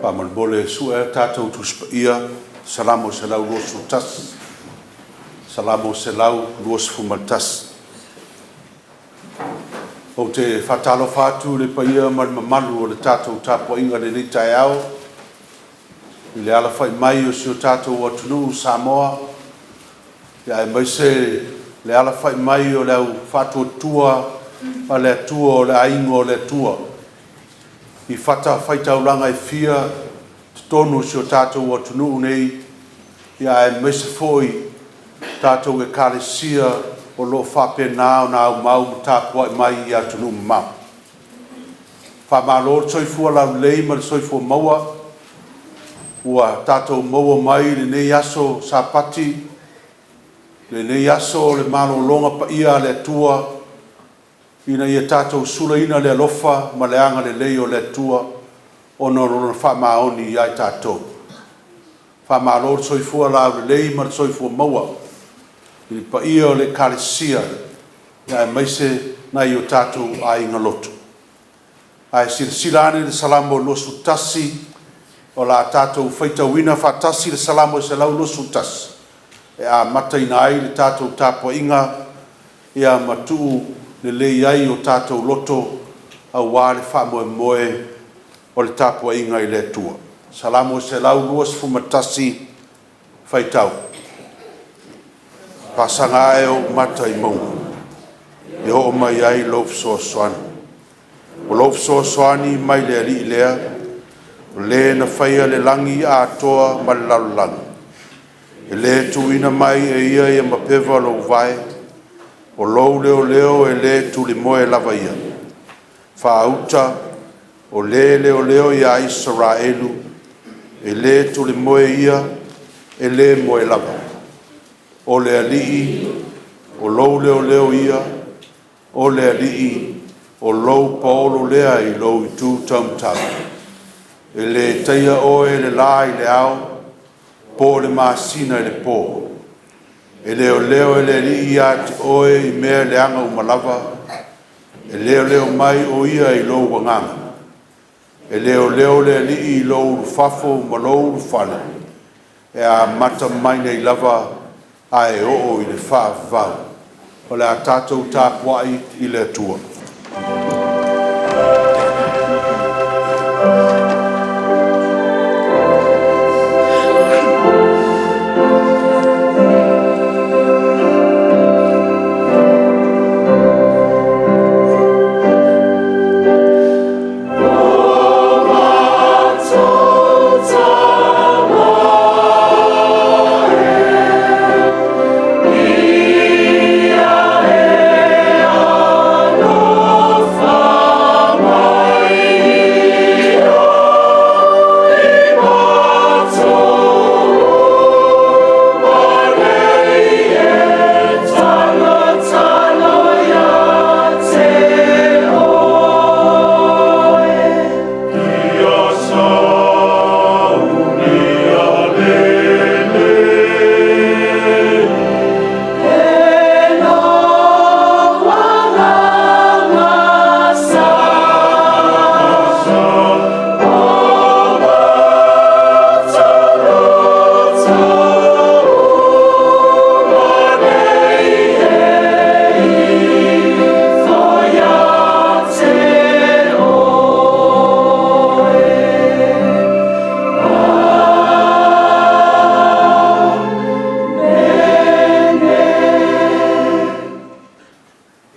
Faamolemole sue a tatou Tusi Paia, Salamo 121, Salamo 121. Ou te faatalofa atu i le paia ma le mamalu o le tatou tapuaiga i lenei taeao, i le alafai mai o si o tatou atunuu Samoa, aemaise le alafai mai o le au faatuatua a le Atua o le Aiga o le Atua i fatafaitaulaga e fia i totonu o si o tatou atunuu nei, aemaise foi tatou Ekalesia o lo o faapena ona aumau ma tapuai mai i atunuu mamao. Faamalo le soifua laulelei ma le soifua maua ua tatou maua mai i lenei aso Sapati, lenei aso o le malologa paia a le Atua, ina ia tatou sulaina le alofa ma le agalelei o le Atua ona o Lona faamaoni ia i tatou. Faamalo le soifua laulelei ma le soifua maua i le paia o le Ekalesia aemaise nai o tatou aiga lotu. Ae silasila ane i le Salamo 21, o le a tatou faitauina faatasi le Salamo 121 e amataina ai le tatou tapuaiga ia ma tuu lelei ai o tatou loto aua le faamoemoe o le tapuaiga i le Atua. Salamo 121, faitau. Faasaga ae ou mata i mauga, e oo mai ai lou fesoasoani. O lou fesoasoani mai le Alii lea, o le na faia le lagi atoa ma le lalolagi. E le tuuina mai e ia ia mapeva lou vae, o lou leoleo e le tulimoe lava ia. Faauta, o le leoleo ia Isaraelu, e le tulimoe ia, e le moe lava. O le Alii, o lou leoleo ia, o le Alii, o lou paolo lea i lou itu taumatau. E le taia oe e le la i le ao, po o le masina i le po. E leoleo e le Alii ia te oe i mea leaga uma lava, e leoleo mai o ia i lou agaga. E leoleo le Alii i lou ulufafo ma lou ulufale, e amata mai nei lava ae oo i le faavavau. O le a tatou tapuai i le Atua.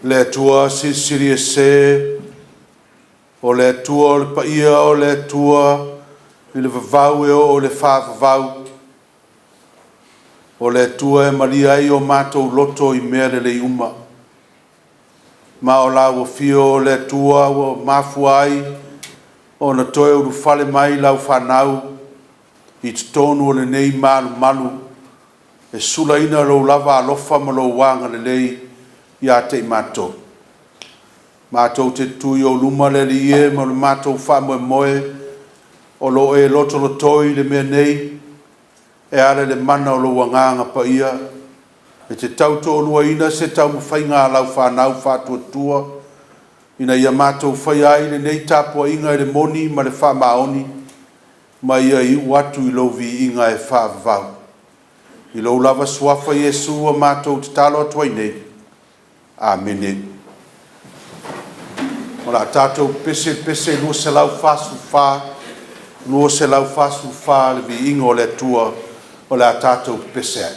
Le Atua Silisili Ese, o le Atua o le paia, o le Atua i le vavau e oo i le faavavau, o le Atua e malie ai o matou loto i mea lelei uma. Ma o lau afio o le Atua ua mafua ai ona toe ulufale mai lau fanau i totonu o lenei malumalu e sulaina lou lava alofa ma lou agalelei ia te i matou. Matou te tutu i ou luma le Alii e ma le matou faamoemoe o lo o e lotolotoi le mea nei e ala i le mana o lou Agaga Paia e te tautoaluaina se taumafaiga a lau fanau faatuatua ina ia matou faia ai lenei tapuaiga i le moni ma le faamaoni. ma ia iu atu i lou viiga e faavavau. I lou lava suafa Iesu ua matou tatalo atu ai nei. Amene. O le a tatou pepese i le pese 244, 244 le viiga o le Atua o le a tatou pepese ai.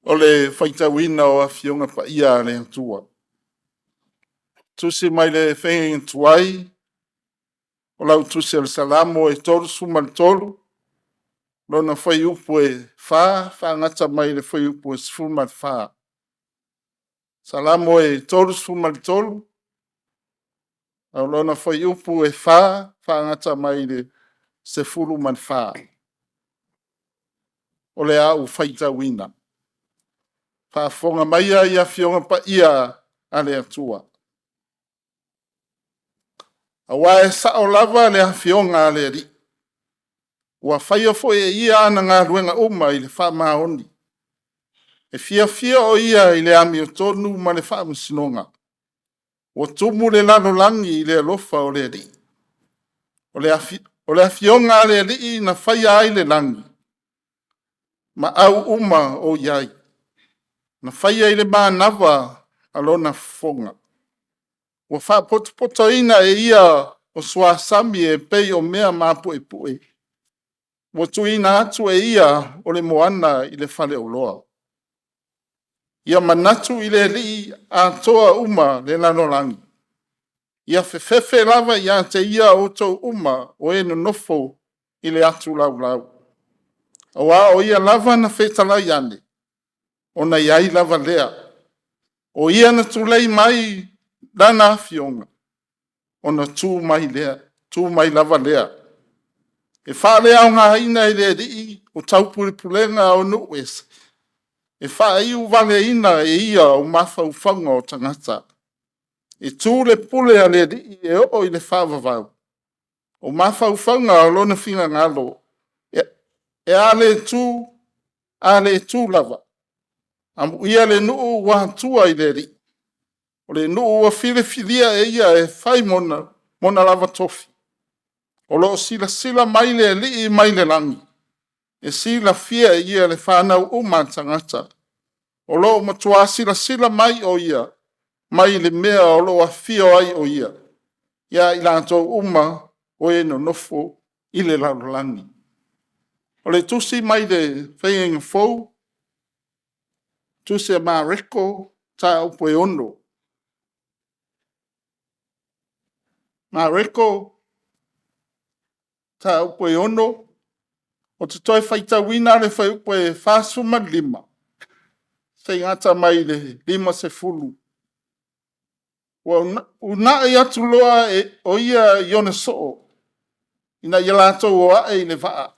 O le faitauina o Afioga Paia a le Atua. Tusi mai le Feagaiga Tuai o lau Tusi o le Salamo e 33, lona fuaiupu e 4 faagata mai le fuaiupu e 14. Salamo e 33, o lona fuaiupu e 4 faagata mai le 14. O le a ou faitauina. Faafofoga maia i Afioga Paia a le Atua. Aua e sao lava le afioga a le Alii, Ua faia foi e ia ana galuega uma i le faamaoni. E fiafia o ia i le amiotonu ma le faamasinoga. Ua tumu le lalolagi i le alofa o le Alii. O le afioga a le Alii na faia ai le lagi ma au uma o i ai, na faia i le manava a lona fofoga. Ua faapotopotoina e ia o suasami e pei o mea mapuepue. Ua tuuina atu e ia o le moana i le faleoloa. Ia manatu i le Alii atoa uma le lalolagi. Ia fefefe lava ia te ia outou uma o e nonofo i le atu laulau. Aua o ia lava na fetalai ane, ona i ai lava lea. O ia na tulei mai lana afioga, ona tu mai lea, tu mai lava lea. E faaleaogaina e le Alii o taupulepulega o nuu ese, e faaiuvaleina e ia o mafaufauga o tagata. E tu le pule a le Alii e oo i le faavavau, o mafaufauga o lona finagalo e a le tu, a le tu lava. Amuia le nuu ua atua i le Alii, o le nuu ua filifilia e ia e fai mona lava tofi. O lo o silasila mai le Alii mai le lagi, e silafia e ia le fanau uma a tagata. O lo o matua silasila mai o ia mai le mea o lo o afio ai o ia, ia i latou uma o e nonofo i le lalolagi. O le tusi mai le Faiga Fou, Tusi a Mareko mataupu e 6. Mareko mataupu e 6, ou te toe faitauina le fuaiupu e 45 seia gata mai le 50. Ua uunai atu loa o ia i ona soo ina ia latou o ae i le vaa,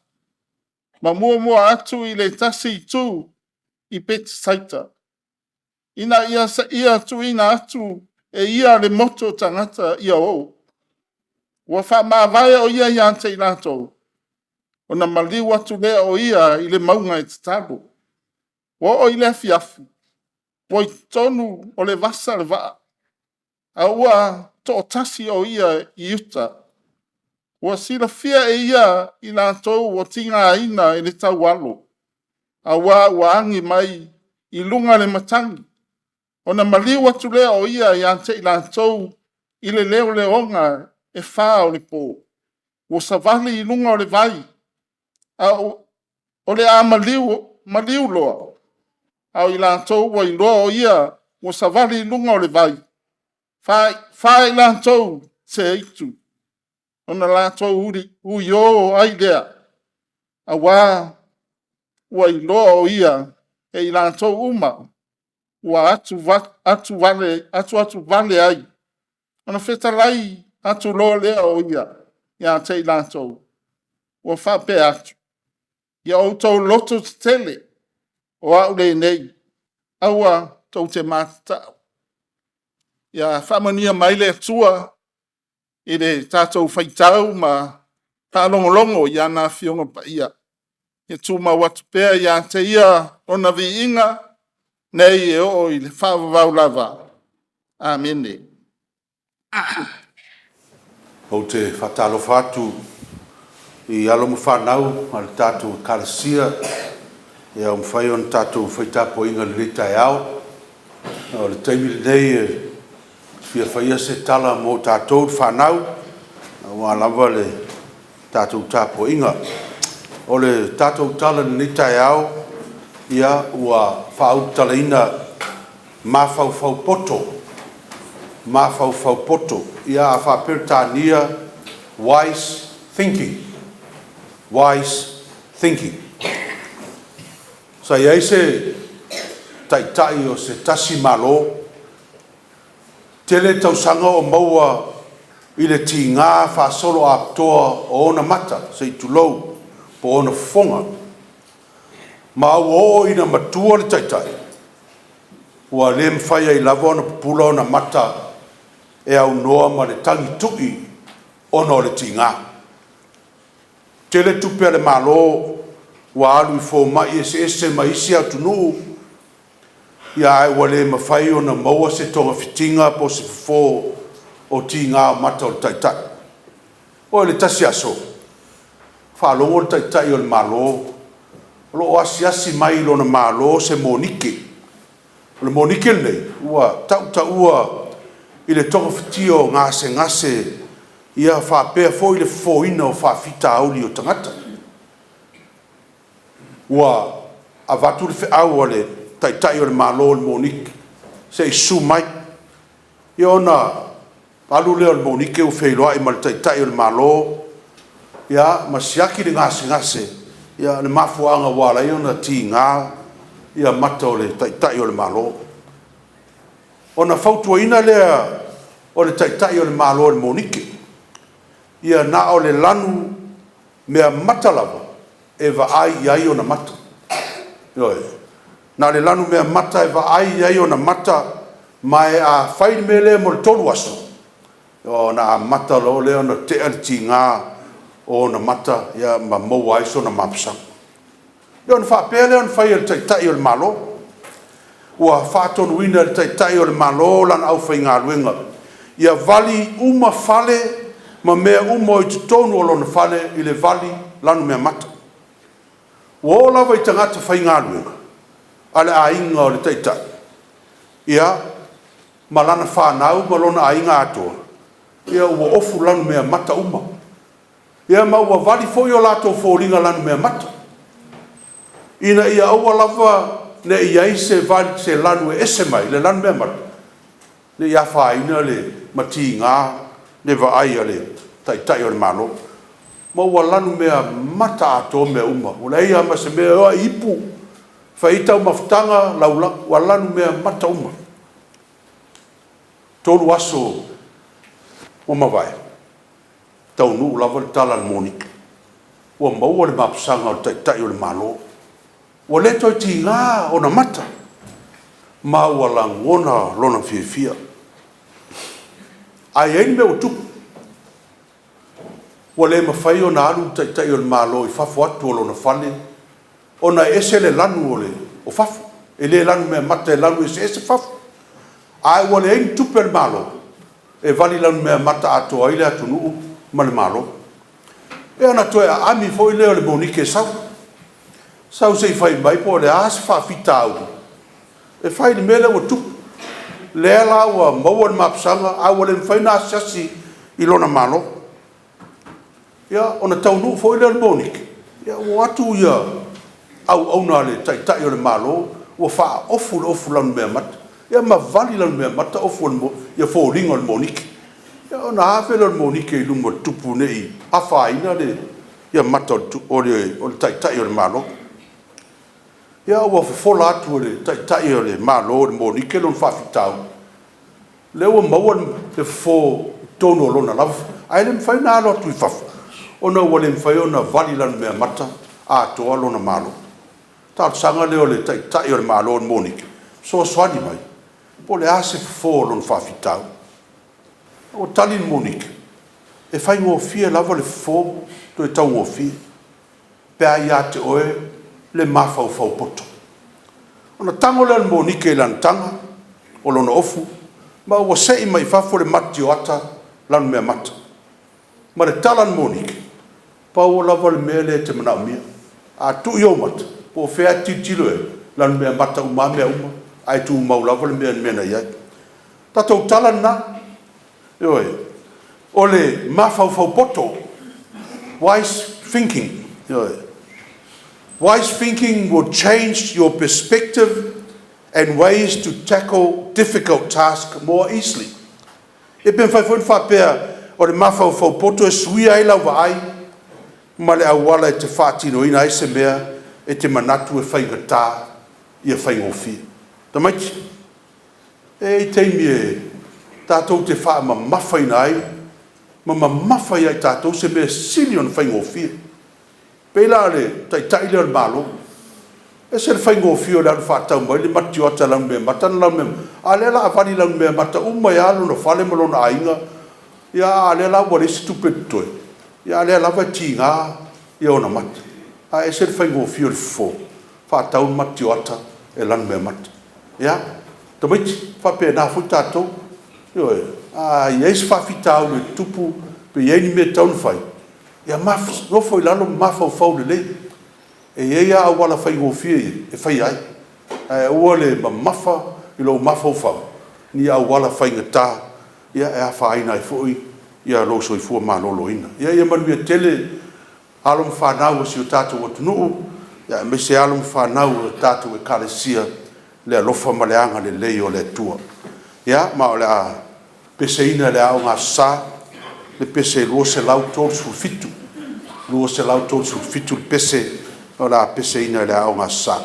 ma muamua atu i le tasi itu i Petesaita, ina ia seia tuuina atu e ia le motu o tagata ia o. Ua faamavae o ia ia te i latou, ona maliu atu lea o ia i le mauga e tatalo. Ua oo i le afiafi, ua i totonu o le vasa le vaa, a ua toatasi o ia i uta. Ua silafia e ia i latou ua tigaina i le taualo, aua ua agi mai i luga le matagi. Ona maliu atu lea o ia ia te i latou i le leoleoga e fa o le po, ua savali i luga o le vai, a o le a maliu loa. A o i latou ua iloa o ia ua savali i luga o le vai, fa i latou seeitu, ona latou uio ai lea, aua ua iloa o ia e i latou uma ua atuatuvale ai. Ona fetalai atu loa lea o ia ia te i latou, ua faapea atu, “Ia outou loto tetele, o Au lenei, aua tou te matatao.” Ia faamanuia mai le Atua i le tatou faitau ma faalogologo i ana Afioga Paia. Ia tumau atu pea ia te Ia Lona viiga nei e oo i le faavavau lava. Amene. Ou te faatalofa atu i alo ma fanau a le tatou Ekalesia ua mafai ona tatou fai tapuaiga i lenei taeao. O le taimi lenei e fia faia se tala mo tatou le fanau aua lava le tatou tapuaiga. O le tatou tala i lenei taeao, ia ua faaulutalaina mafaufau poto, mafaufau poto. Ia, a faa-Peretania, wise thinking, wise thinking. Sa i ai se taitai o se tasi Malo, tele tausaga o maua i le tiga faasoloatoa o ona mata, se i tulou, po o ona fofoga. Ma ua oo ina matua le taitai, ua le mafai ai lava ona pupula ona mata e aunoa ma le tagitui ona o le tiga. Tele tupe a le Malo ua alu i fomai eseese ma isi atunuu, ia ae ua le mafai ona maua se togafitiga po o se fofo o tiga o mata o le Taitai. Oo i le tasi aso, faalogo le Taitai o le Malo o lo o asiasi mai i lona Malo se monike. O le monike lenei ua tautaua i le togafitia o gasegase ia faapea foi le fofoina o faafitauli o tagata. Ua avatu le feau a le Taitai o le Malo i le moniki se i susu mai. Ia ona alu lea o le monike ua feiloai ma le Taitai o le Malo, ia ma siaki le gasegase, ia le mafuaaga ua ala ai ona tiga ia mata o le Taitai o le Malo. Ona fautuaina lea o le Taitai o le Malo e le monike, ia na o le lanu mea mata lava e vaai i ai ona mata. Ioe. Na o le lanu mea mata e vaai i ai ona mata, ma e a fai le mea lea mo le 3 aso, ona amata loa lea ona tea le tiga o ona mata ma maua ai sona mapusaga. Ia ona faapea lea ona fai e le Taitai o le Malo. Ua faatonuina e le Taitai o le Malo lana aufaigaluega ia vali uma fale ma mea uma o i totonu o lona fale i le vali lanumeamata. Ua oo lava i tagata faigaluega a le aiga o le Taitai, ia, ma lana fanau ma lona aiga atoa, ia ua ofu lanumeamata uma. Ia ma ua vali foi o latou foliga lanumeamata, ina ia aua lava ne i i ai se vali, se lanu e ese mai le lanumeamata, ne i afaina le ma tiga le vaai a le Taitai o le Malo. Ma ua lanumeamata atoa mea uma, ua leai lava ma se mea e oo lava i ipu, fai ai taumafataga, lalolagi, ua lanumeamata uma. 3 aso ua mavae, taunuu lava le tala a le moniki, ua maua le mapusaga o le Taitai o le Malo, ua le toe tiga ona mata, ma ua lagona lona fiafia. Ae i ai le mea ua tupu, ua le mafai ona alu le Taitai o le Malo i fafo atu o lona fale, ona e ese le lanu o fafo, e le lanumeamata e lanu eseese fafo. Ae ua leai ni tupe a le Malo e vali lanumeamata atoa ai le atunuu ma le Malo. Ia ona toe aami foi lea o le moniki e sau, sau se i fai mai po o le a se faafitauli e fai i le mea lea ua tupu. Lea la ua maua le mapusaga ae ua le mafai ona asiasi i lona Malo. Ia, ona taunuu foi lea o le moniki, ia ua o atu auauna a le Taitai o le Malo ua faaofu le ofu lanumeamata, ia ma vali lanumeamata ofu o le ia foliga o le moniki. Ia ona ave lea o le moniki i luma o le tupu ne i afaina le ia mata o le Taitai o le Malo. Ia ua fofola atu e le Taitai o le Malo i le moniki lona faafitauli, lea ua maua le fofo i totonu o lona lava, ae le mafai ona alo atu i fafo, ona ua le mafai ona vali lanumeamata atoa lona Malo. Talosaga lea o le Taitai o le Malo i le moniki, fesoasoani mai, po o le a se fofo o lona faafitauli. Ua tali le moniki, e faigofie lava le fofo toe taugofie, pe a ia te oe le mafaufau poto. Ona tago lea o le moniki i lana taga o lona ofu, ma ua sei mai fafo le matioata lanumeamata. Ma le tala a le moniki, pau lava le mea lea e te manaomia, a tuu i ou mata, po o fea lava e te tilotilo i ai, lanumeamata uma lava mea uma, ae tumau lava le mea na i ai. Tatou tala lena, ioe, o le mafaufau poto, wise thinking, ioe. Wise thinking will change your perspective and ways to tackle difficult tasks more easily. E pe mafai foi ona faapea, o le mafaufau poto e suia ai lau vaai ma le auala e te faatinoina ai se mea e te manatu e faigata ia faigofie. Tamaiti, e i ai taimi e tatou te faamamafaina ai ma mamafa ia i tatou se mea e sili ona faigofie. Pei la o le Taitai lea o le Malo, ese le faigofie o le alu faatau mai le matioata lanumeamata na lanumeamata, a o lea o le a vali lanumeamata uma ai lava lona fale ma lona aiga, ia a o lea la ua leai se tupe totoe, ia a o lea lava e tiga. ia ona mata. Ae ese le faigofie o le fofo, faatau le matioata e lanumeamata. Ia, tamaiti, e faapena foi tatou. Ioe. A i ai se faafitauli e tutupu pe i ai ni mea e tatau ona fai, ia nofo i lalo ma mafaufau lelei. E i ai lava auala faigofie ia e faia ai, ae aua le mamafa i lou mafaufau i auala faigata e afaina ai foi lou soifua maloloina. Ia manuia tele alo ma fanau a si o tatou atunuu, aemaise alo ma fanau a le tatou Ekalesia i le alofa ma le agalelei o le Atua. Ia, ma o le a peseina i le Aoga Aso Sa le pese 237, 237 le pese o le a peseina i le Aoga Aso Sa.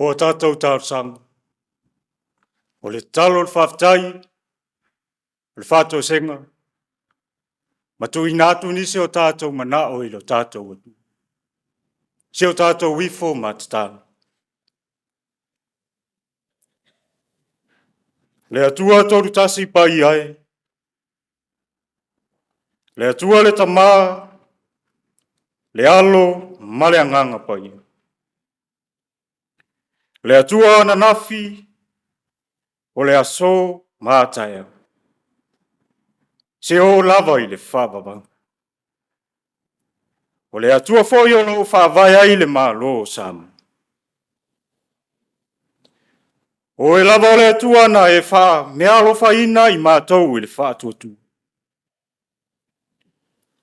O a tatou talosaga, o le tatalo, o le faafetai, o le faatoesega, Ma tuuina atu nisi o tatou manao i lo tatou Atua. Si o tatou ifo ma tatalo. Le Atua tolu tasi paia e, le Atua le Tamā, le Alo ma le Agaga Paia. Le Atua ananafi, o le aso ma a taeao. Se o lava i le faavavau. O le Atua foi o lo o faavae ai le Malo o Samoa. O oe lava o le Atua na e faameaalofaina i matou i le faatuatua.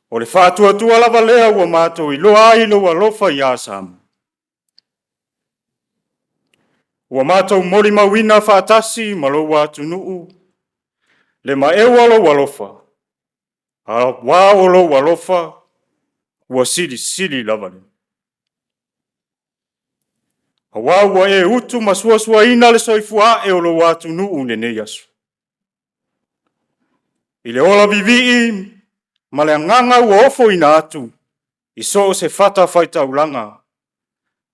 O le faatuatua lava lea ua matou iloa ai lou alofa ia Samoa. Ua matou molimauina faatasi ma lou atunuu le maeu o lou alofa, aua o lou alofa ua silisili lava lea. Aua ua e utu ma suasuaina le soifua ae o lou atunuu i lenei aso. I le ola vivii ma le agaga ua ofoina atu i so o se fatafaitaulaga,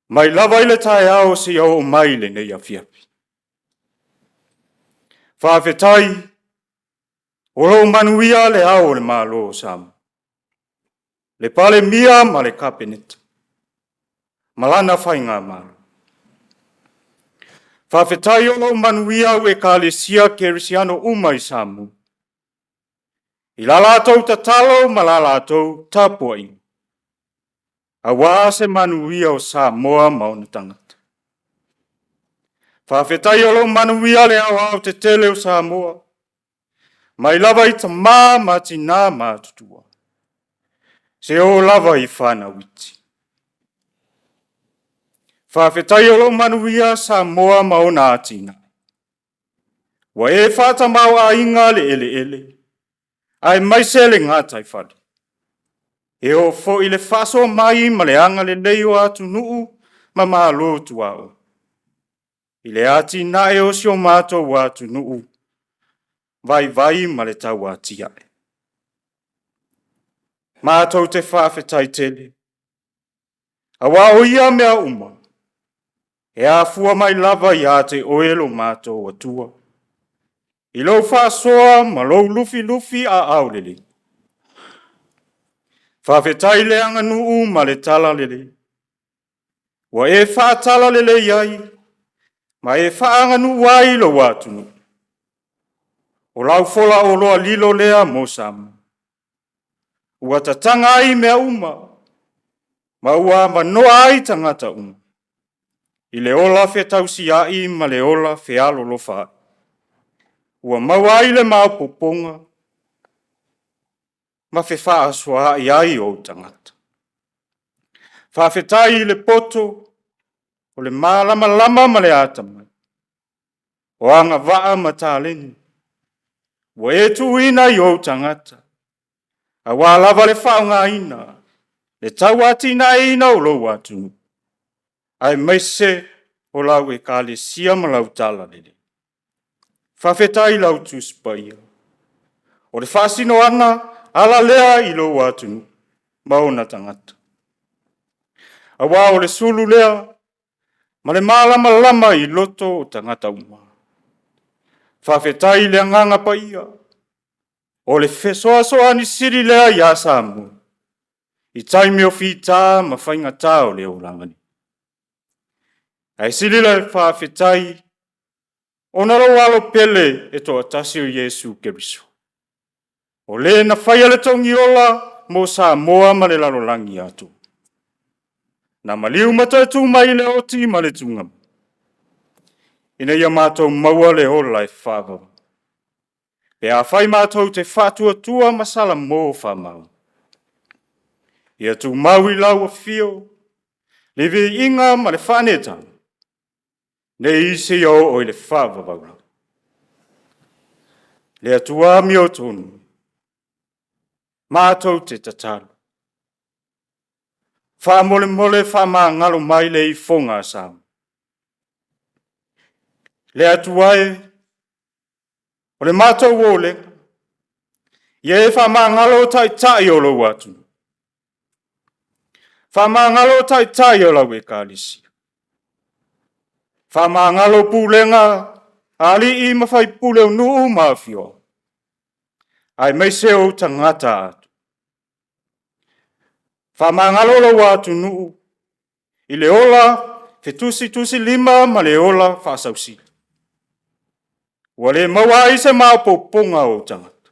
mai lava i le taeao seia oo mai i lenei afiafi. Faafetai o lo o manuia le ao o le Malo o Samoa, le Palemia ma le Kapeneta, ma lana faigamalo. Faafetai o lo o manuia au Ekalesia Kerisiano uma i Samoa, i la latou tatalo ma la latou tapuaiga, aua se manuia o Samoa ma ona tagata. Faafetai o lo o manuia le aoaotetele o Samoa, mai lava i tamā ma tinā matutua, seia oo lava i fanau iti. Faafetai o lo o manuia Samoa ma ona atinae. Ua e faatamaoaiga le eleele, aemaise le gataifale. E oo foi le faasoa mai ma le agalelei o atunuu ma Malo tuaoi i le atinae o si o matou atunuu vaivai ma le tauatiae. Matou te faafetai tele, aua o ia mea uma, e afua mai lava ia te oe lo matou Atua, i lou faasoa ma lou lufilufi aao lelei. Faafetai le aganuu ma le talalelei. Ua e faatalalelei ai ma e faaaganuu ai lou atunuu. O lau folaoloa lilo lea mo Samoa. Ua tataga ai mea uma ma ua avanoa ai tagata uma i le ola fetausiai ma le ola fealolofaai. Ua maua ai le maopoopoga ma fefaasoaai ai ou tagata. Faafetai i le poto o le malamalama ma le atamai, o agavaa ma taleni ua e tuuina i ou tagata, aua lava le faaaogaina, le tauatiaeina o lou atunuu, aemaise o lau Ekalesia ma lau talalelei. Faafetai i lau Tusi Paia, o le faasinoana ala lea i lou atunuu ma ona tagata. Aua o le sulu lea ma le malamalama i loto o tagata uma. Faafetai i le Agaga Paia, o le fesoasoani sili lea ia Samoa i taimi o fita ma faigata o le olaga nei. Ae sili le faafetai ona lou alo pele e toatasi o Iesu Keriso, o le na faia le togiola mo Samoa ma le lalolagi atoa. Na maliu ma toe tu mai i le oti ma le tugama, ina ia matou maua le ola e faavavau. Pe afai matou te faatuatua ma salamo faamaoni. Ia tumau i lau afio le viiga ma le faaneetaga, nei seia oo i le faavavau. Le Atua amiotonu, matou te tatalo, faamolemole faamagalo mai le ifoga a Samoa. Le Atua e, o le matou olega, Ia e faamagalo taitai o lou atunuu. Faamagalo taitai o lau Ekalesia. Faamagalo pulega a alii ma faipule o nuu ma afioaga, aemaise ou tagata atu. Faamagalo lou atunuu i le ola fetusitusilima ma le ola faasausili. Ua le maua ai se maopoopoga o ou tagata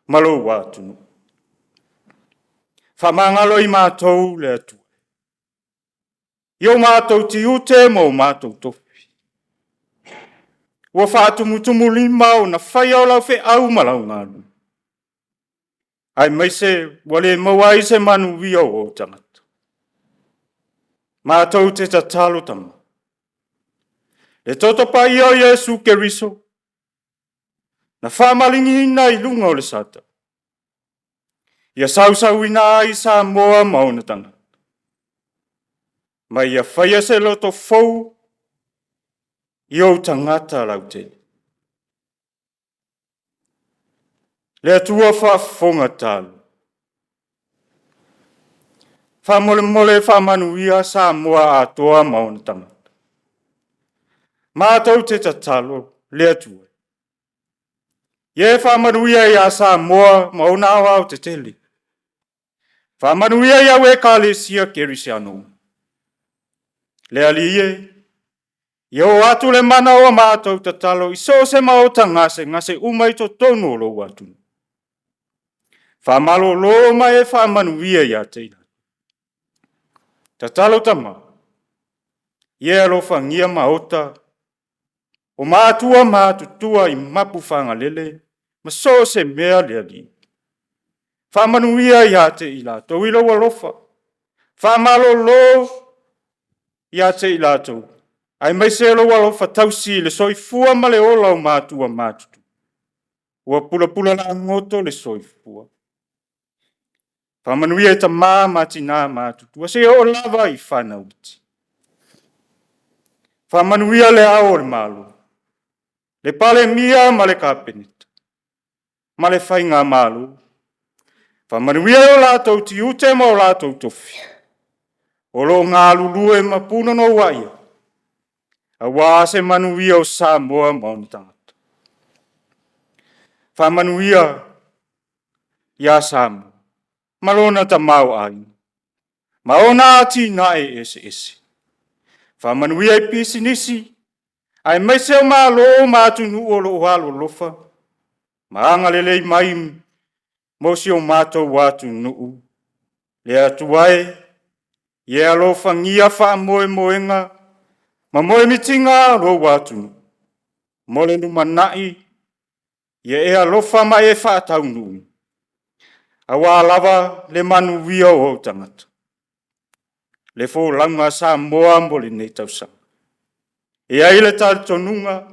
ma lou atunuu. Faamagalo i matou le Atua i o matou tiute ma o matou tofi. Ua faatumutumulima ona faia o lau feau ma lau galuega, aemaise ua le maua ai se manuia o ou tagata. Matou te tatalo Tama, le toto paia o Iesu Keriso, na faamaligiina i luga o le Satani, ia sausauina ai Samoa ma ona tagata, ma ia faia se loto fou i ou tagata lautele. Le Atua faafofoga tatalo, faamolemole faamanuia Samoa atoa ma ona tagata. Matou te tatalo le Atua, ia e faamanuia ia Samoa ma ona aoaotetele. Faamanuia i au Ekalesia Kerisiano uma. Le Alii e, ia oo atu le mana o a matou tatalo i so o se maota gasegase uma i totonu o lou atunuu. Faamalolo ma e faamanuia ia te i latou. Tatalo Tama, ia e alofagia maota o matua matutua i mapuifagalele ma so o se mea le Alii. Faamanuia ia te i latou i lou alofa, faamalolo ia te i latou, aemaise lou alofa tausi i le soifua ma le ola o matua matutua, ua pulapula lagoto le soifua. Faamanuia i tama ma tina matutua, seia oo lava i fanau iti. Faamanuia le Ao o le Malo, le Palemia ma le Kapeneta ma le Faigamalo. Faamanuia i o latou tiute ma o latou tofi, o lo o galulue ma punouai ai, aua se manuia o Samoa ma ona tagata. Faamanuia ia Samoa ma lona tamaoaiga, ma ona atinae eseese. Faamanuia i pisinisi, aemaise o Malo ma atunuu o lo o alolofa ma agalelei mai mo si o matou atunuu. Le Atua e, ia e alofagia faamoemoega ma moemitiga o lou atunuu mo le lumanai, ia e alofa ma e faataunuuina, aua lava le manuia o ou tagata. Le folauga a Samoa mo lenei tausaga. E i ai le talitonuga,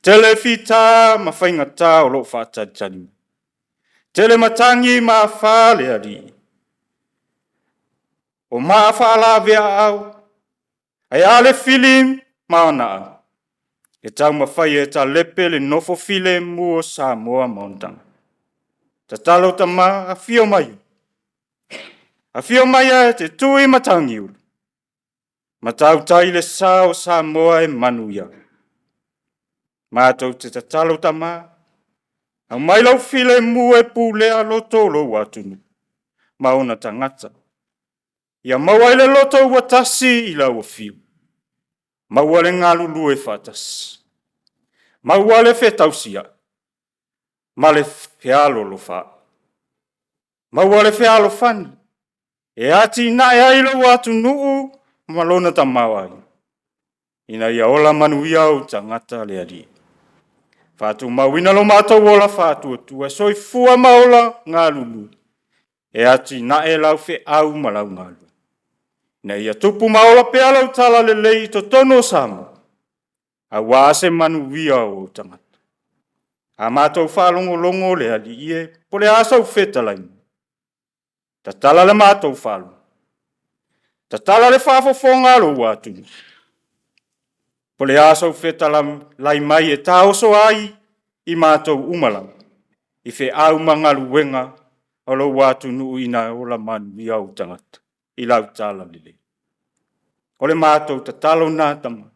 tele fita ma faigata o lo o faatalitali mai. Tele matagi ma afa le Alii, o maa faalavea-aao, ae a le fili ma ana au, e taumafai e talepe le nofo filemu o Samoa ma ona tagata. Tatalo Tama, afio mai, afio mai e te tui matagiulu, matautai le sa o Samoa e manuia. Matou te tatalo Tama, aumai lau filemu e pulea loto o lou atunuu ma ona tagata. Ia maua ai le loto ua tasi i lau afio, maua le galulue faatasi, maua le fetausiai ma le fealolofaai, maua le fealofani e atinae ai lou atunuu ma lona tamaoaiga, ina ia ola manuia ou tagata le Alii. Faatumauina lo matou ola faatuatua, soifua ma ola galulue e atinae lau feau ma lau galuega, ina ia tupu ma ola pea lau talalelei i totonu o Samoa, aua se manuia o ou tagata. A matou faalogologo le Alii e, po o le a sau fetalaiga, tatala le matou faalogo, tatala le faafofoga a lou atunuu, po o le a sau fetalai mai e taoso ai i matou uma lava. i feau ma galuega o lou atunuu ina ola manuia ou tagata i lau talalelei. O le matou tatalo lena Tama,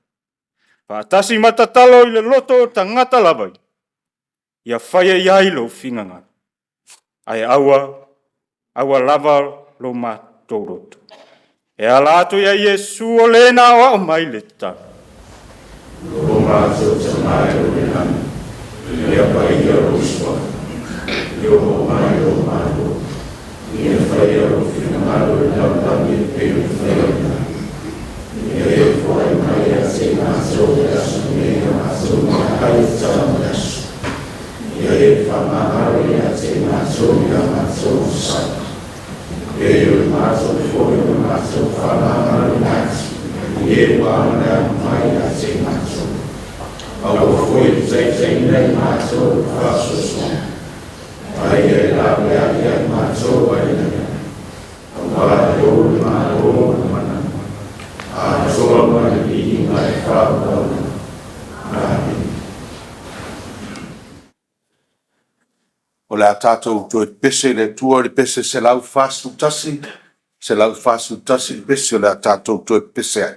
faatasi ma tatalo i le loto o tagata lava ia, ia faia i ai lou finagalo, ae aua, aua lava lo matou loto. E ala atu ia Iesu o le na aoao mai le tatalo. Lo matou Tama e i le lagi, ia paia lou Suafa, ia oo mai lou Malo, ia faia lou finagalo i le lalolagi e pei ona faia i le lagi. Ia e foai mai ia te i matou i le aso nei a matou meaai e tatau mo le aso. Ia e faamagalo ia te i matou i a matou onosai, e pei o le matou foi ona matou faamagaloina atu i e ua mai ia te i matou. Aua foi ne i taitaiina i matou i le faasoasoaga, ae ia e laveai ia i matou mai le lei. Auā e lou le Malo ma le mana, atoa ma le viiga e faauauina. Amene. O le a tatou toe pepese i le Atua i le pese 141, 141 le pese o le a tatou toe pepese ai.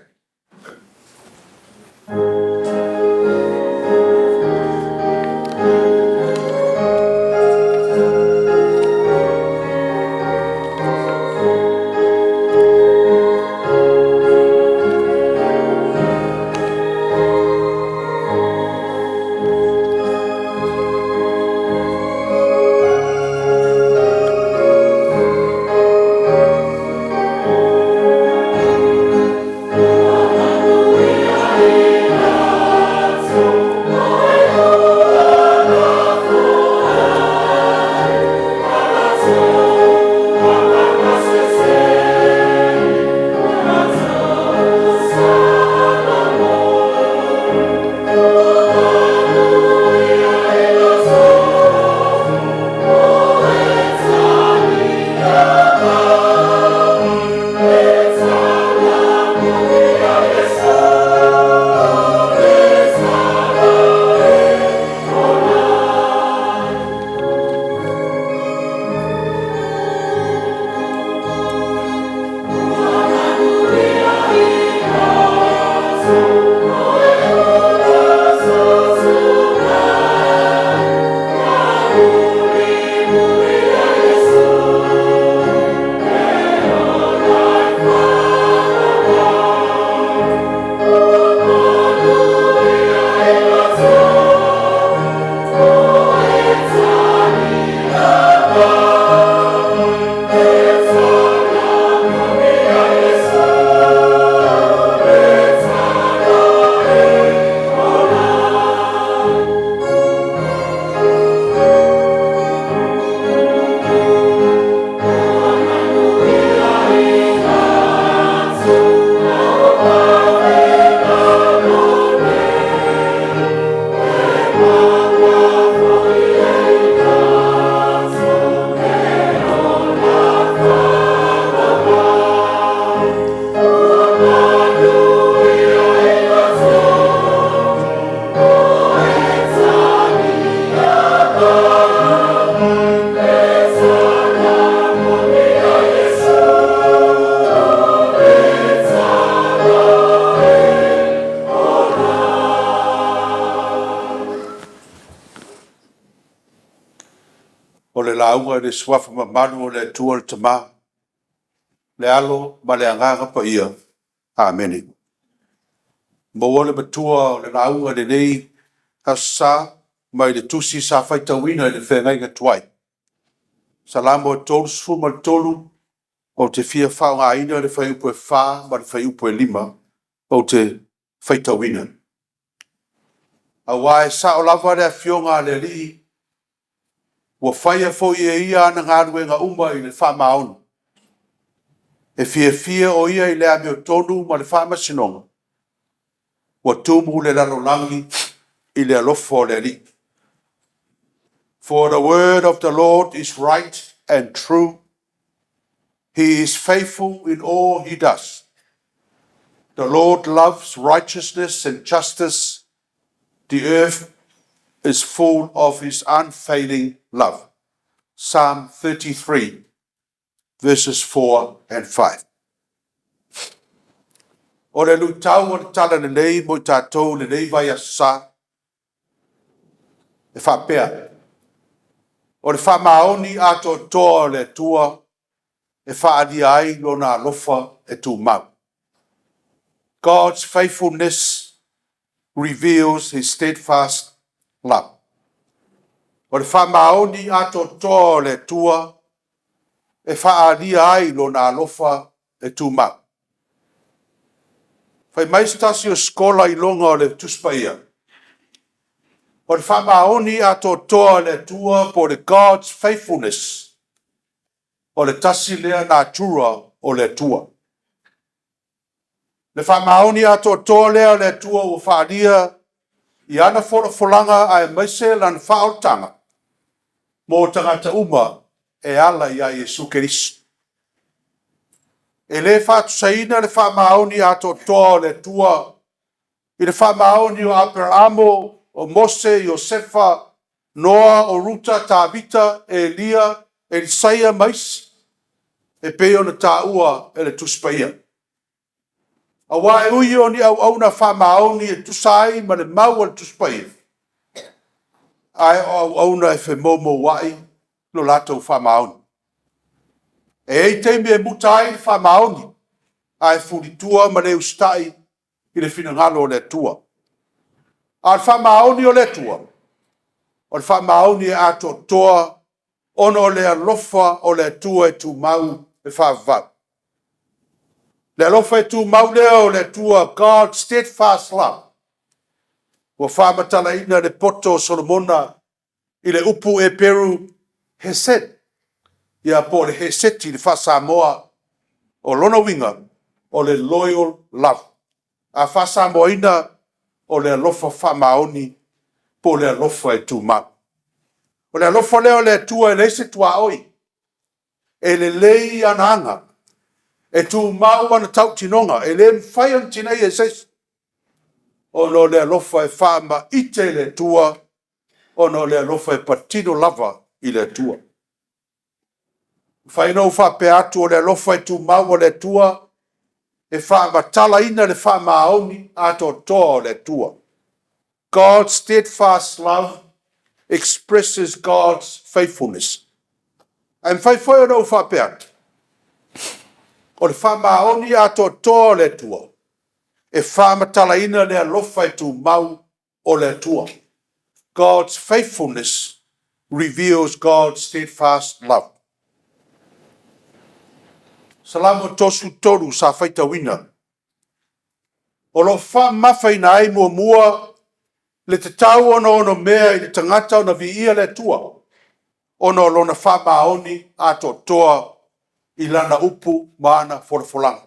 O le lauga i le Suafa mamalu o le Atua le Tama, le Alo ma le Agaga Paia. Amene. Maua le matua o le lauga i lenei Aso Sa mai le tusi sa faitauina i le feagaiga tuai. Salamo e 33, ou te fia faaaogaina le fuaiupu e 4 ma le fuaiupu e 5 ou te faitauina. Aua e sao lava le Afioga a le Alii, ua faia foi e ia ana galuega uma i le faamaoni. E fiafia o ia i le amiotonu ma le faamasinoga, ua tumu le lalolagi i le alofa o le Alii. For the word of the Lord is right and true. He is faithful in all he does. The Lord loves righteousness and justice. The earth is full of his unfailing love. Psalm 33 verses 4 and 5. O le luitau o le Talalelei mo i tatou i lenei vaiaso sa, e faapea, O le faamaoni atoatoa o le Atua e faaalia ai Lona alofa e tumau. God's faithfulness reveals his steadfast love. O le faamaoni atoatoa o le Atua e faaalia ai Lona alofa e tumau. Fai mai se tasi o sikola iloga o le Tusi Paia, o le faamaoni atoatoa o le Atua po o le God's faithfulness, o le tasi lea natura o le Atua. Le faamaoni atoatoa lea o le Atua ua faaalia i ana folafolaga aemaise lana faaolataga mo tagata uma e ala iā Iesu Keriso. E le faatusaina le faamaoni atoatoa o le Atua i le faamaoni o Aperaamo, o Mose, Iosefa, Noa, o Ruta, Tavita, Elia, Elisaia ma isi, e pei ona taua e le Tusi Paia. Aua e ui o ni auauna faamaoni e tusa ai ma le mau a le Tusi Paia, ae o auauna e femoumouai lo latou faamaoni. E i ai taimi e muta ai le faamaoni, ae fulitua ma le usitai i le finagalo o le Atua. A o le faamaoni o le Atua, o le faamaoni e atoatoa ona o le alofa o le Atua e tumau e faavavau. Le alofa e tumau lea o le Atua, God's steadfast love, ua faamatalaina le poto o Solomona i le upu Eperu hesed, ia po o le heseti i le faa-Samoa, o lona uiga, o le loyal love. A faa-Samoaina, o le alofa faamaoni po o le alofa e tumau. O le alofa lea o le Atua e leai se tuaoi, e lelei ana aga, e tumau ana tautinoga, e le mafai ona tineia e se isi, ona o le alofa e faamaite i le Atua, ona o le alofa e patino lava i le Atua. Mafai ona ou faapea atu o le alofa e tumau o le Atua e faamatalaina le faamaoni atoatoa o le Atua. God's steadfast love expresses God's faithfulness. Ae mafai foi ona ou faapea atu, o le faamaoni atoatoa o le Atua e faamatalaina le alofa e tumau o le Atua. God's faithfulness reveals God's steadfast love. Salamo 33 sa faitauina. O lo o faamamafaina ai muamua le tatau ona onomea i le tagata ona viia le Atua, ona o lona faamaoni atoatoa i lana upu ma ana folafolaga.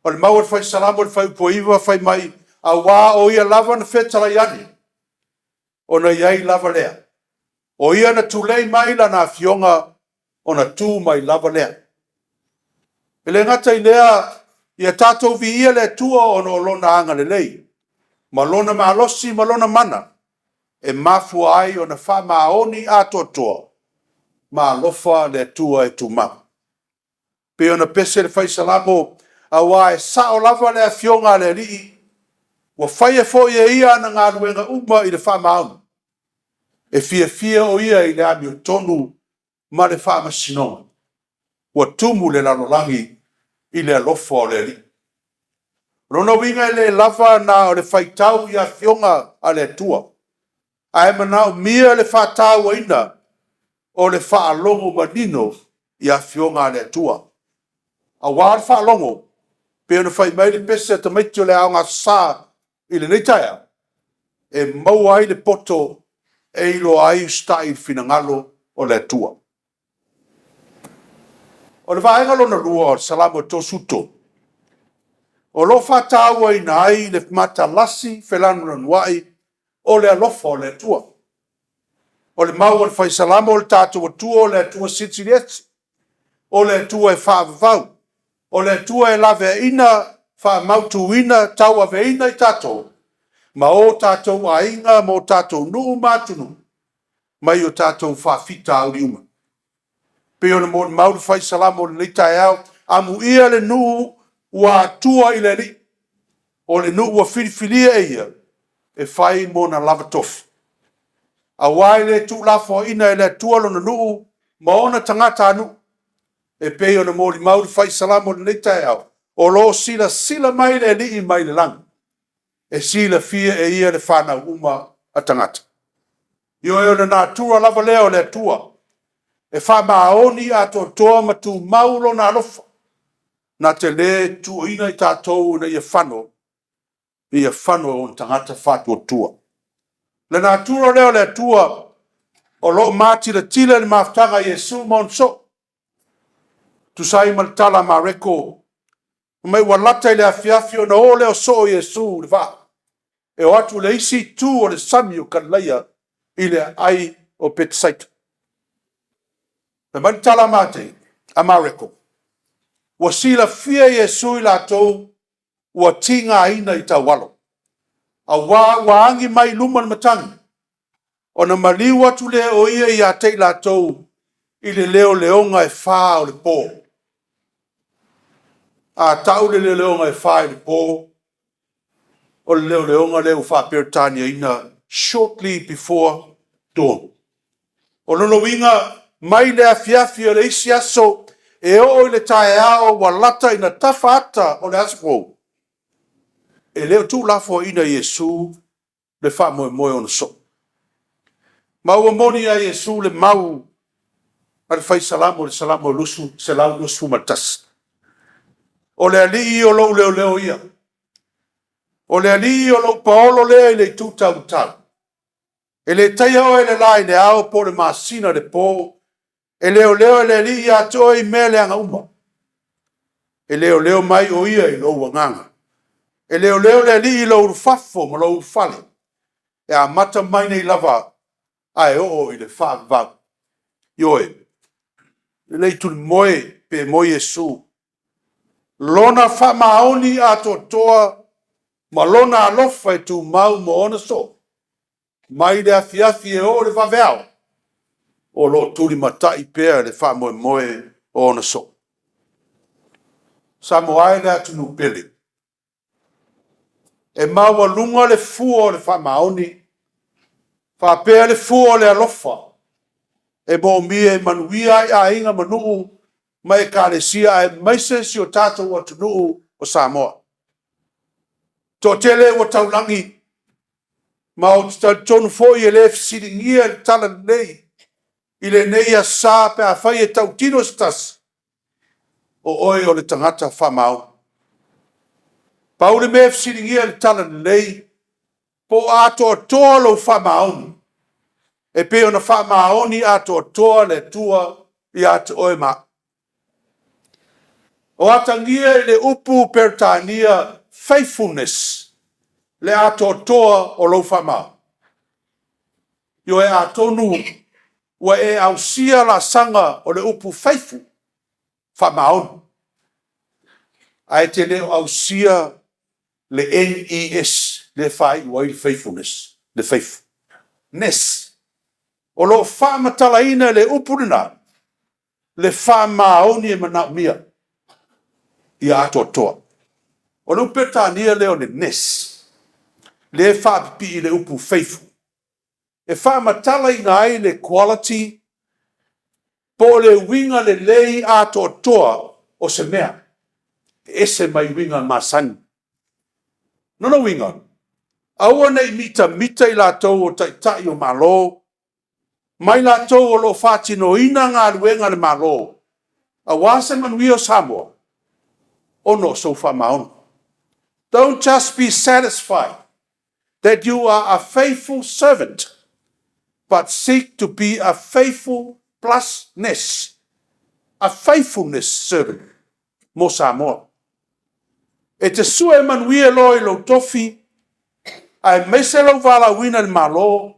O le mau a le Fai Salamo i le Fuaiupu 9 fai mai, auā o ia lava na fetalai ane, ona i ai lava lea. O ia na tulei mai lana afioga, ona tu mai lava lea. E le gata i lea, ia tatou viia le Atua ona o lona agalelei, ma lona malosi ma lona mana, e mafua ai ona faamaoni atoatoa ma alofa le Atua e tumau. Pei ona pese le Fai Salamo, auā e sao lava le afioga a le Alii, ua faia foi e ia ana galuega uma i le faamaoni. E fiafia o ia i le amiotonu ma le faamasinoga. Ua tumu le lalolagi i le alofa o le Alii. O lona uiga e le lava na o le faitau i afioga a le Atua, ae manaomia le faatauaina o le faalogo manino i afioga a le Atua. Aua o le faalogo, pei ona fai mai le pese a tamaiti o le Aoga Aso Sa i lenei taeao, e maua ai le poto e iloa ai usitai i le finagalo o le Atua. O le vaega lona lua o le Salamo 33, o lo o faatauaina ai le matalasi felanulanuai o le alofa o le Atua. O le mau a le Fai Salamo o le tatou Atua o le Atua silisili ese, o le Atua e faavavau, o le Atua e laveaiina, faamautuina, tauaveina i tatou. ma o tatou aiga ma o tatou nuu ma atunuu mai o tatou faafitauli uma. Pei ona molimau le fai Salamo i lenei taeao, amuia le nuu ua atua i le Alii, o le nuu ua filifilia e ia e fai mo ona lava tofi. Aua e le tuulafoaiina e le Atua lona nuu ma ona tagatanuu, e pei ona molimau le fai Salamo i lenei taeao, o lo o silasila mai le Alii mai le lagi, e silafia e ia le fanau uma a tagata. Ioe, o le natura lava lea o le Atua, e faamaoni atoatoa ma tumau lona alofa, na te le tuuina i tatou ina ia fano, ia fano e ona tagata faatuatua. Le natura lea o le Atua o lo o matilatila i le mafutaga a Iesu ma ona soo. Tusa ai ma le tala a Mareko, mai ua lata i le afiafi ona o lea o soo o Iesu i le vaa, e o atu i le isi itu o le sami o Kalilaia i le aai o Petesaita. Fai mai le tala a Matei, a Mareko, ua silafia e Iesu i latou ua tigaina i taualo, aua ua agi mai i luma le matagi, ona maliu atu lea o ia ia te i latou i le leoleoga e fa o le po. A tau le leoleoga e fa i le po, o le leoleoga lea ua faa-Peretaniaina, shortly before dawn. O lona uiga, mai le afiafi o le isi aso e oo i le taeao ua lata ina tafa ata o le aso fou, e le o tuulafoaiina e Iesu le faamoemoe o ona soo. Ma ua moni ia Iesu le mau a le fai Salamo i le Salamo 121. O le Alii o lou leoleo ia. O le Alii o lou paolo lea i le itu taumatau. E le taia oe e le la i le ao po o le masina i le po. E leoleo e le Alii ia te oe i mea leaga uma. E leoleo mai o ia i lou agaga. E leoleo le Alii i lou ulufafo ma lou ulufale. E amata mai nei lava ae oo i le faavavau. Ioe, lelei tulimoe pe moe Iesu. Lona faamaoni atoatoa ma lona alofa e tumau mo ona soo, mai le afiafi e oo i le vaveao, o lo o tulimatai pea le faamoemoe o ona soo. Samoa e le atunuu pele, e maualuga le fua o le faamaoni, faapea le fua o le alofa, e moomia e manuia ai aiga ma nuu ma ekalesia aemaise si o tatou atunuu o Samoa. Toatele ua taulagi, ma ou te talitonu foi e le fesiligia le talalelei i lenei Aso Sa pe afai e tautino se tasi, o oe o le tagata faamaoni. Pau le mea e fesiligia e le talalelei, po o atoatoa lou faamaoni, e pei ona faamaoni atoatoa le Atua ia te oe ma au. O atagia i le upu Peretania faithfulness le atoatoa o lou faamaoni. Ioe, atonu ua e ausia laasaga o le upu faithful, faamaoni, ae te le o ausia le NES lea e faaiu ai le faithfulness, le faithful. Ness. O lo o faamatalaina e le upu lena le faamaoni e manaomia ia atoatoa. O le upu Peretania lea o le ness, lea e faapipii i le upu faithful, e faamatalaina ai le quality po o le uiga lelei atoatoa o se mea, e ese mai uiga masani. Lona uiga, aua ne i mitamita i latou o taitai o Malo, ma i latou o lo o faatinoina galuega a le Malo, aua se manuia o Samoa, ona o sou faamaoni. Don't just be satisfied that you are a faithful servant, but seek to be a faithful plus ness, a faithfulness servant mo Samoa. E te sue manuia loa i lou tofi, aemaise lou valaauina i le Malo,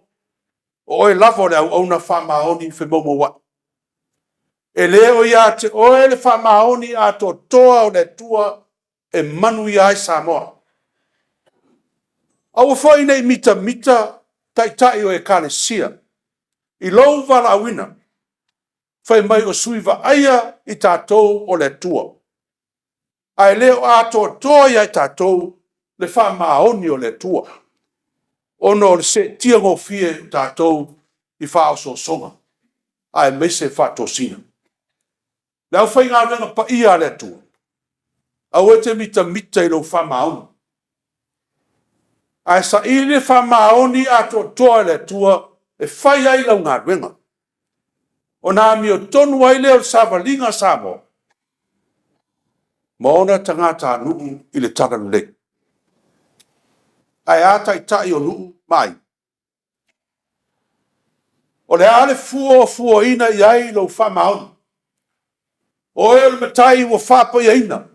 o oe lava o le auauna faamaoni femoumouai. E le o ia te oe le faamaoni atoatoa o le Atua e manuia ai Samoa. Aua foi ne i mitamita taitai o Ekalesia i lou valaauina, fai mai o sui vaaia i tatou o le Atua, ae le o atoatoa ia i tatou le faamaoni o le Atua, ona o le seetia gofie o tatou i faaosoosoga, aemaise faatosina. Le aufaigaluega paia a le Atua, aua e te mitamita i lou faamaoni, ae saili le faamaoni atoatoa e le Atua e fai ai lau galuega, ona amiotonu ai lea o le savaliga a Samoa ma ona tagatanuu i le talalelei. Ae a taitai o nuu ma aiga? O le a le fua o fuaina i ai lou faamaoni? O oe o le matai ua faapaiaina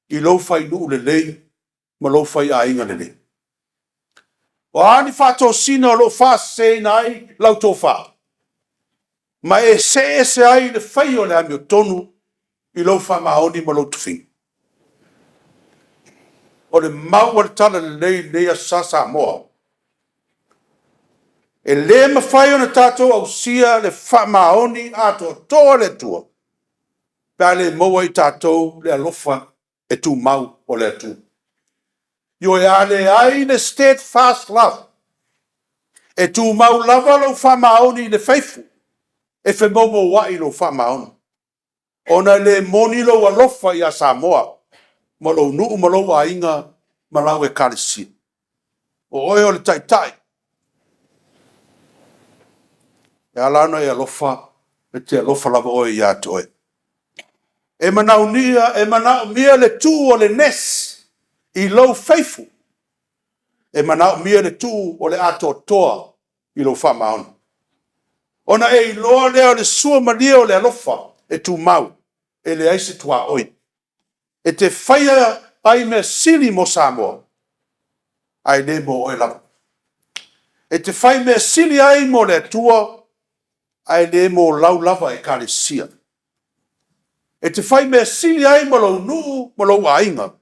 i lou fainuu lelei ma lou faiaiga lelei. O a ni faatosina o lo o faaseseina ai lau tofa, ma e see ese ai i le faia o le amiotonu i lou faamaoni ma lou tofiga? O le mau a le Talalelei i lenei Aso Sa Samoa, e le mafai ona tatou ausia le faamaoni atoatoa o le Atua pe a le maua e i tatou le alofa e tumau o le Atua. Ioe, a leai le steadfast love, e tumau lava lou faamaoni i le faithful, e femoumouai lou faamaoni, ona e le moni lou alofa ia Samoa ma lou nuu ma lou aiga ma lau Ekalesia. O oe o le taitai. E ala ona e alofa, e te alofa lava oe ia te oe. E manaomia le tuu o le ness i lou faithful. E manaomia le tuu o le atoatoa i lou faamaoni. Ona e iloa lea o le suamalie o le alofa e tumau, e leai se tuaoi. E te faia ai mea sili mo Samoa, ae le mo oe lava. E te fai mea sili ai mo le Atua, ae le mo lau lava Ekalesia. E te fai mea sili ai mo lou nuu ma lou aiga,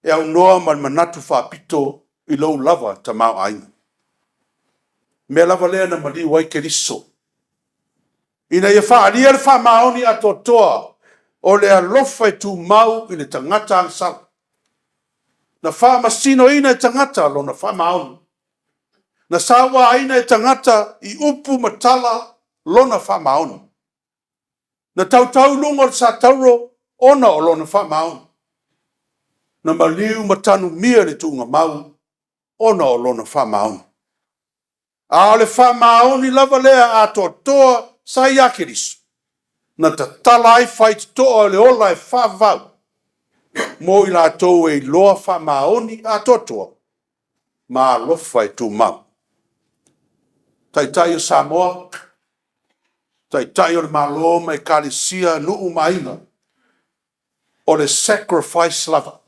e aunoa ma le manatu faapito i lou lava tamaoaiga. O le mea lava lea na maliu ai Keriso, ina ia faaalia le faamaoni atoatoa o le alofa e tumau i le tagata agasala. Na faamasinoina e tagata lona faamaoni. Na sauaina e tagata i upu ma tala lona faamaoni. Na tautau i luga o le satauro ona o lona faamaoni. Na maliu ma tanumia i le tuugamau ona o lona faamaoni. A o le faamaoni lava lea atoatoa sa ia Keriso, na tatala ai faitotoa o le ola e faavavau mo i latou e iloa faamaoni atoatoa ma alofa e tumau. Taitai o Samoa, Taitai o le Malo ma Ekalesia, nuu ma aiga, o le sacrifice lava,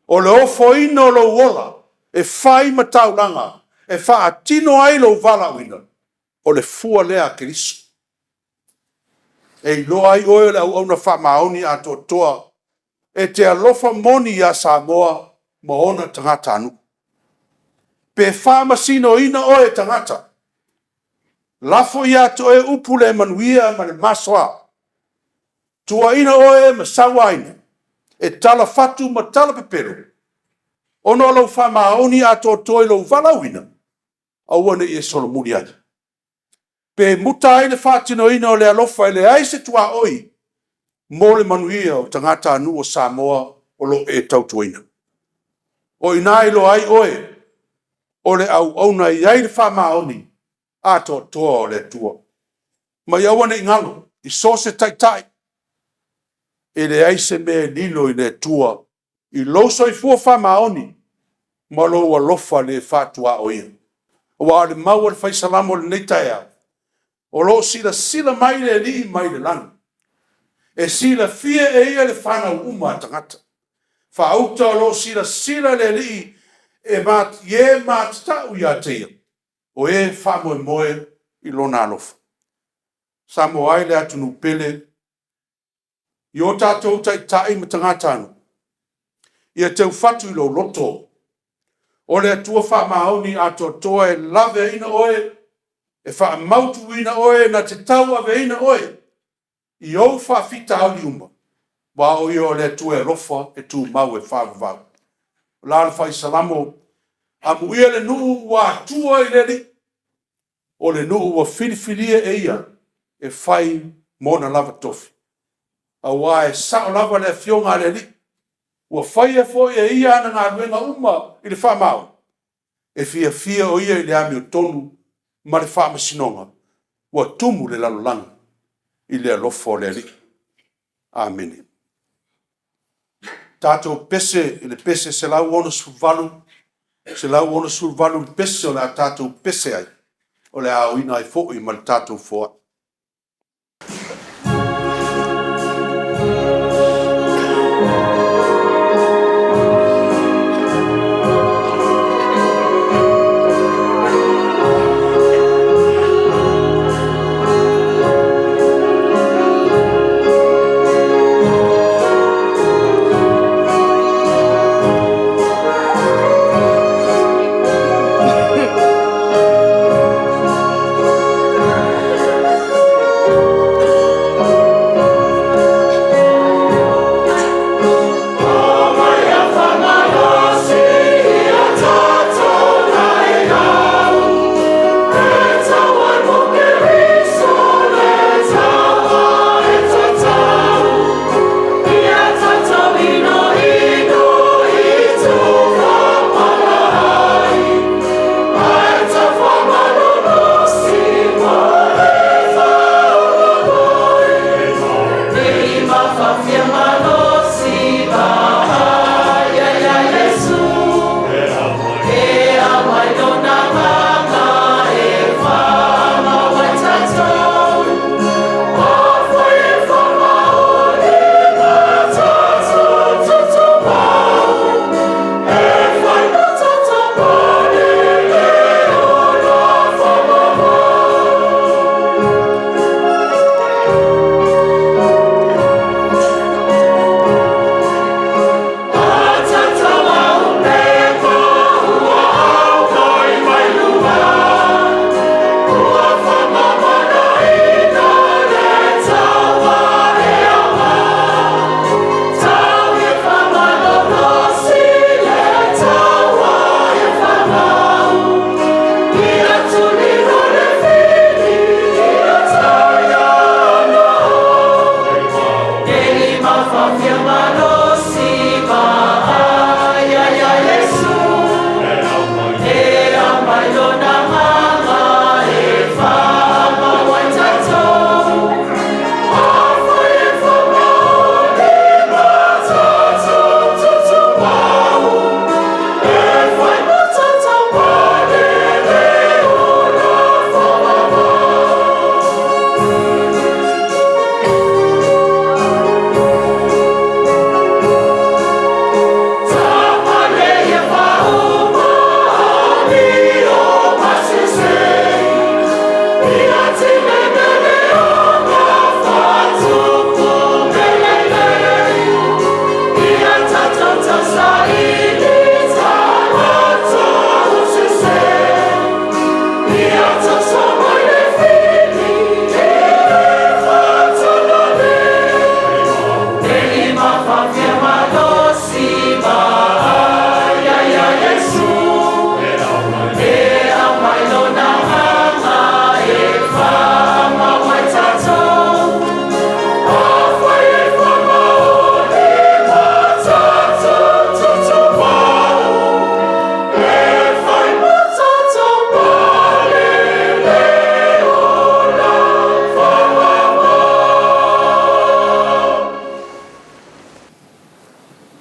o le ofoina o lou ola e fai ma taulaga e faatino ai lou valaauina, o le fua lea a Keriso. E iloa ai oe o le auauna faamaoni atoatoa e te alofa moni ia Samoa ma ona tagatanuu. Pe faamasinoina oe e tagata, lafo ia te oe upu le manuia ma le masoa, tuuaina oe ma sauaina, e tala fatu ma tala pepelo, ona o lou faamaoni atoatoa i lou valaauina, aua ne i e solomuli ai. Pe muta ai le faatinoina o le alofa e leai se tuaoi mo le manuia o tagatanuu o Samoa o lo o e tautuaina. O i ina e iloa ai oe o le auauna e i ai le faamaoni atoatoa o le Atua. Ma ia aua ne i galo i so o se taitai, e leai se mea e lilo i le Atua i lou soifua faamaoni ma lou alofa le faatuaoia. Aua o le mau a le Fai Salamo i lenei taeao, o lo o silasila mai le Alii mai le lagi, e silafia e ia le fanau uma a tagata. Faauta o lo o silasila le Alii i e matatau ia te ia, o e faamoemoe i lona alofa. Samoa e le atunuu pele, i o tatou taitai ma tagatanuu, ia teufatu i lou loto. O le Atua faamaoni atoatoa e laveaina oe, e faamautuina oe na te tauaveina oe i ou faafitauli uma, aua o Ia o le Atua e alofa e tumau e faavavau. O la le fai Salamo, amuia le nuu ua atua i le Alii, o le nuu ua filifilia e ia e fai ma ona lava tofi. Aua e sao lava le afioga a le Alii, ua faia foi e ia ana galuega uma i le faamaoni, e fiafia o ia i le amiotonu ma le faamasinoga, ua tumu le lalolagi i le alofa o le Alii. Amene. Tatou pese i le pese 168, 168 le pese o le a tatou pese ai, o le a aoina ai foi ma le tatou foai.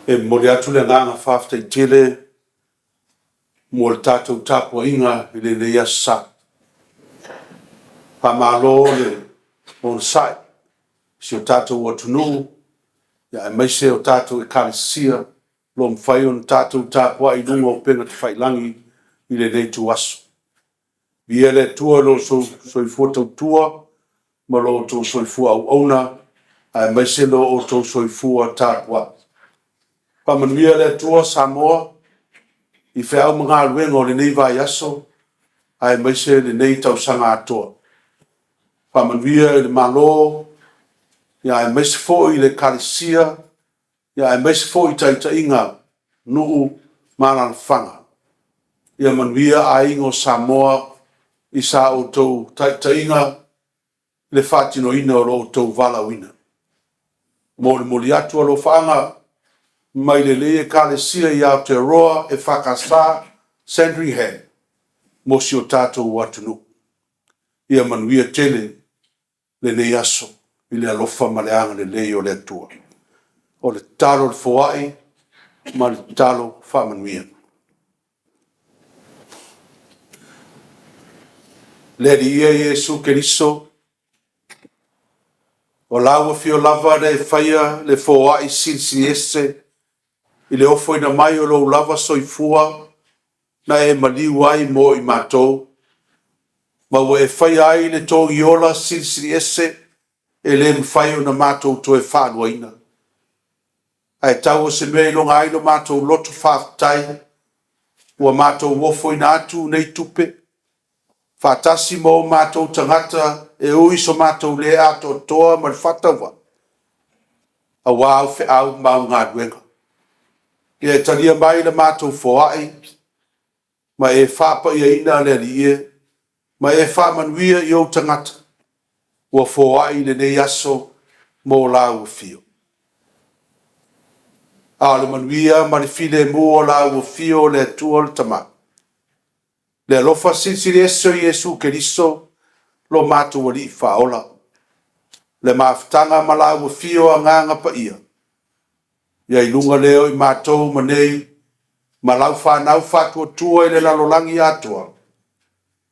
E momoli atu le agaga faafetai tele mo le tatou tapuaiga i lenei Aso Sa. Faamalo le onosai i si o tatou atunuu aemaise o tatou Ekalesia o lo o mafai ona tatou tapuai i luga o upega tafailagi i lenei ituaso. Viia le Atua i lo outou soifua tautua ma lo outou soifua auauna, aemaise lo outou soifua tapuai. Faamanuia le Atua Samoa i feau ma galuega o lenei vaiaso aemaise lenei tausaga atoa. Faamanuia i le Malo, aemaise foi le Ekalesia, aemaise foi taitaiga nuu ma alaalafaga. Ia manuia aiga o Samoa i sa outou taitaiga i le faatinoina o lo outou valaauina. Molimoli atu alofaaga mai lenei Ekalesia i Aotearoa EFKS Sandringham mo si o tatou atunuu. Ia manuia tele lenei aso i le alofa ma le agalelei o le Atua. O le tatalo a le foai ma le tatalo faamanuia. Le Alii e Iesu Keriso, o lau Afio lava na e faia le foai silisili ese i le ofoina mai o lou lava soifua na e maliu ai mo i matou, ma ua e faia ai le togiola silisili ese e le mafai ona matou toe faaluaina. Ae tau o se mea e iloga ai lo matou loto faafetai, ua matou ofoina atu nei tupe, faatasi ma o matou tagata e ui i so matou le atoatoa ma le faatauvaa, aua au feau ma au galuega. Ia e talia mai le matou foai ma e faapaiaina le Alii e, ma e faamanuia i ou tagata ua foai i lenei aso mo lau afio. A o le manuia ma le filemu o lau afio o le Atua le Tama, le alofa silisili ese o Iesu Keriso lo matou Alii Faaola, le mafutaga ma lau afio Agaga Paia, ia i luga lea o i matou ma nei ma lau fanau faatuatua i le lalolagi atoa,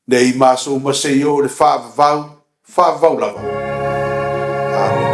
nei ma aso uma seia oo i le faavavau, faavavau lava. Amene.